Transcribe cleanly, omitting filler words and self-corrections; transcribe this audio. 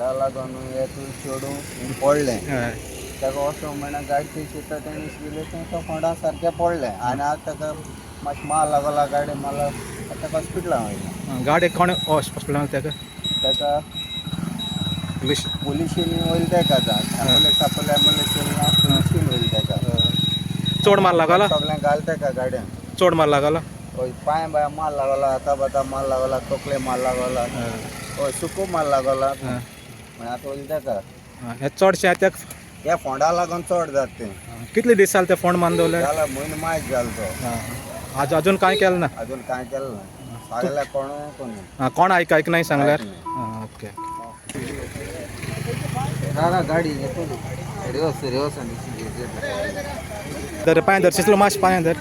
फोंडा लागून हे तूं चेडूं पडलें. हय. ताका वचो म्हणल्यार गाडी थंय शिता तेणी शिकले तें तो फोंडा सारकें पडलें आनी आतां ताका मातशें माल लागला गाडी मारला, आतां ताका हॉस्पिटलां वयलें. गाडी कोण हॉस्पिटलान ताका? ताका पुलीस. पोलिशींनी वयलें ताका. आतां एम्बुलन्स आपल्या एम्बुलन्स येयली ना, पोलिशीन वयलें ताका. चड मार लागला? सगळें घाल ताका गाडयेन. चड मार लागला? हय, पांय बाय माल लागला, हाता बाता माल लागला, तकले माल लागला, हय, सुको माल लागला. म्हण आतां वयलें ताका. हे चडशें त्या ह्या फोंडा लागून चड जाता तें. कितले दीस जाले ते फोंड मारून दवरले? जाला म्हयनो मायज जालो तो. आज अजून कांय केलें ना? अजून कांय केलें ना, सगळ्या कोण कोण. कोण आयक आयक नाही सांगल्यार. आयक. ओके. दादा, गाडी रिवर्स रिवर्स. धर, पांय धर शिसलो, मातशें पांय धर.